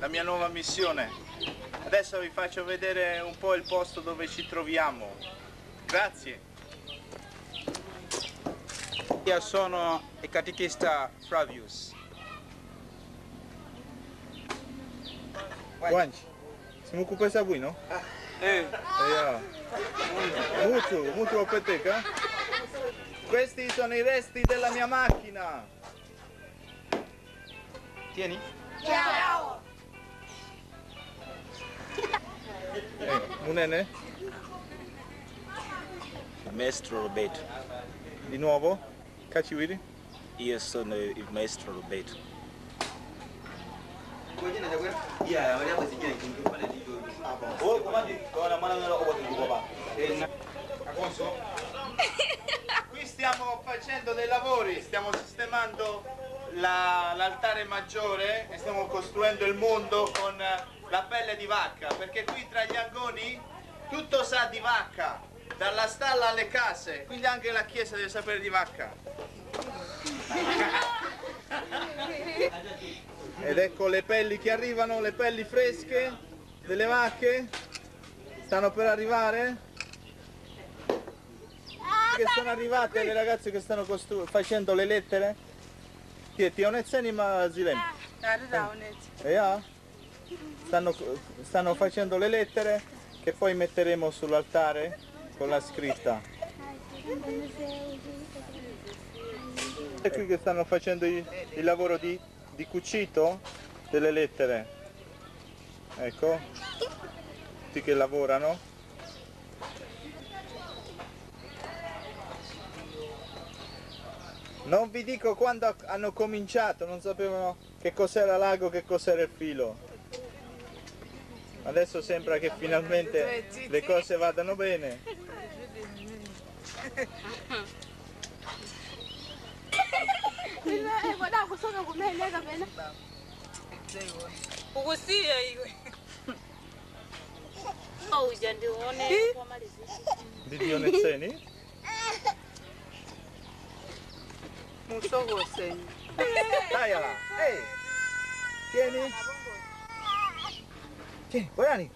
la mia nuova missione. Adesso vi faccio vedere un po' il posto dove ci troviamo. Grazie. Io sono il catechista Flavius. Guanci, siamo occupati a voi, no? Mucho, mucho peteca. Questi sono i resti della mia macchina. Tieni. Ciao. Munene? Maestro Roberto. Di nuovo? Caciwiri? Io sono il maestro Roberto. Qui stiamo facendo dei lavori, stiamo sistemando l'altare maggiore e stiamo costruendo il mondo con la pelle di vacca, perché qui tra gli Angoni tutto sa di vacca, dalla stalla alle case, quindi anche la chiesa deve sapere di vacca. Ed ecco le pelli che arrivano, le pelli fresche delle vacche, stanno per arrivare. Che sono arrivate le ragazze che stanno facendo le lettere. Stanno facendo le lettere che poi metteremo sull'altare con la scritta. E qui che stanno facendo il lavoro di cucito delle lettere. Ecco, tutti che lavorano. Non vi dico quando hanno cominciato, non sapevano che cos'era l'ago, che cos'era il filo. Adesso sembra che finalmente le cose vadano bene. Di Dionezeni? Tagliala! Ehi! Tieni! Tieni, Boiani!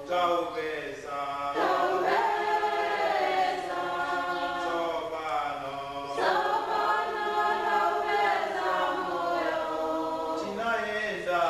Taupeza. Tsopano. Tinaenda.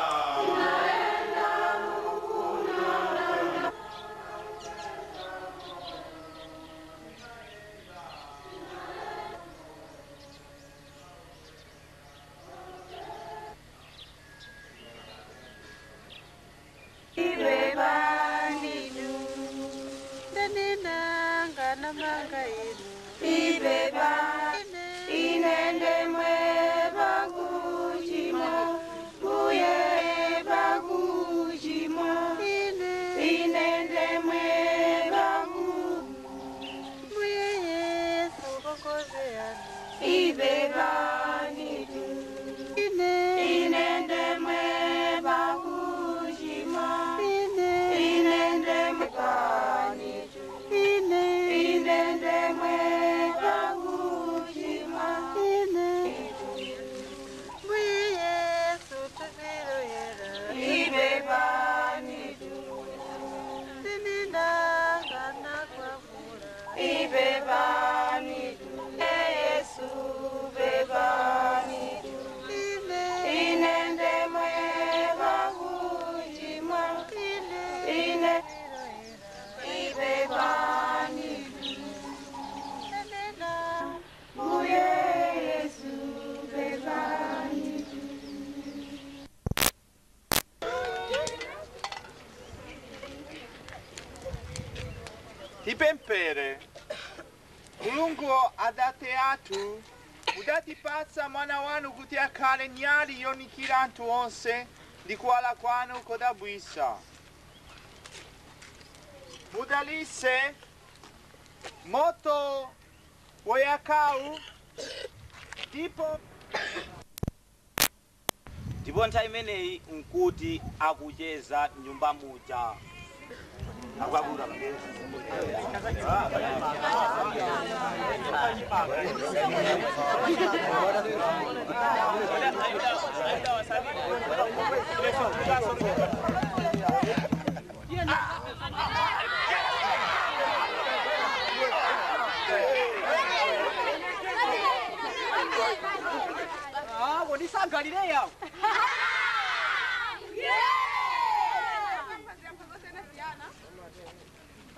Tipempere, Mulungu adate atu, udatipatsa mwana wanu kuti akhale nyali yonikira anthu onse ndi kuwala kwanu kodabwisa. Mudalise moto woyakawu ndipo Ndipo nthawi imeneyi nkuti akucheza nyumba muja. Akukakura. Ah, wonisa Galileya.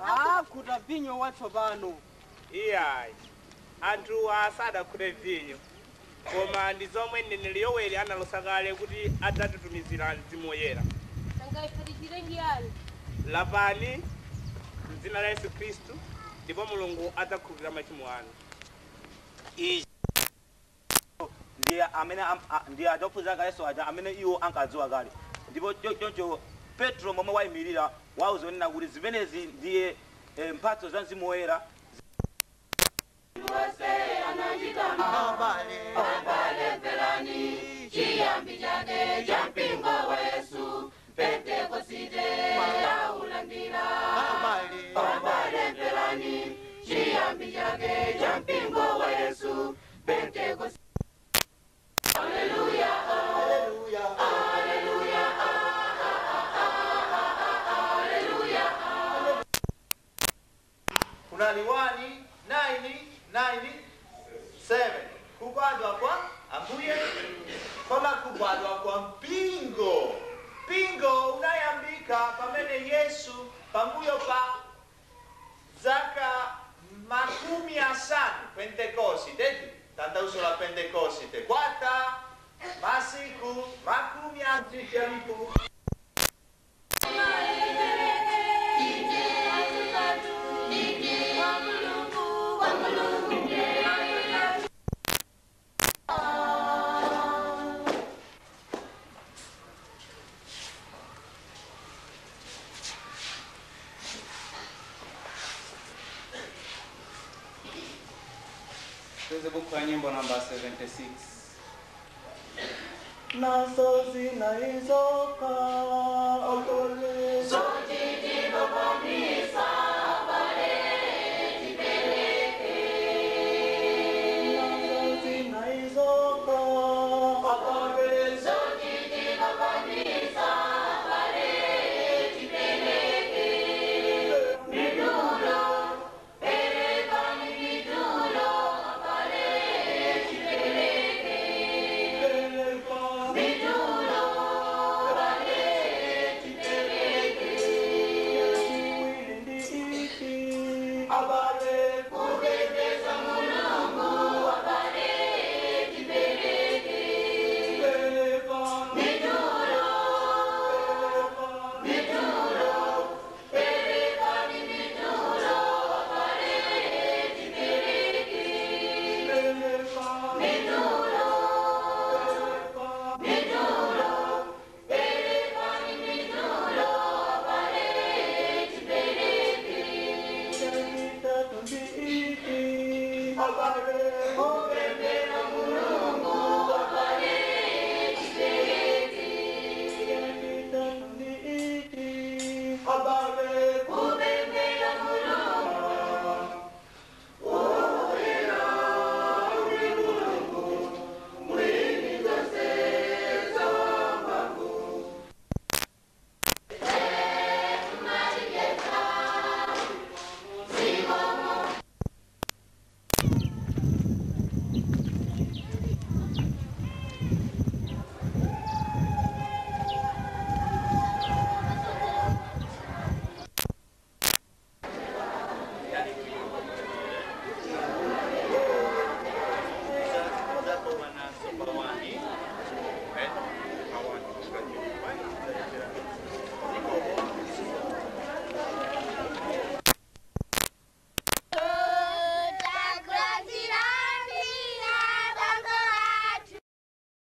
Ah, kuta vinyo watsopano. Iyayi, anthu asadakhute vinyo, koma ndi zomwe mneneri Yoweli analosa kale kuti adzatitumizira Mzimu Woyera. Lapani m'dzina la Yesu Khristu, ndipo Mulungu adzakhululukira machimo anu. Ichi ndiye amene ndiye adaphunzira kale Yesu aja amene iwo ankadziwa kale. Ndipo choncho Petro momwe wayimirira wauza onena kuti zimenezi ndiye mphatso za Mzimu Woyera. Kunali 1, 9, 9, 7. Kubadwa kwa Ambuye, koma kubadwa kwa mpingo. Mpingo unayambika pamene Yesu pambuyo pa zaka 50 Pentekosite, tanthauzo la Pentekosite. Kwata masiku 50. Tuweze buku ya nyimbo namba 76. Nazo zinaizoka okole.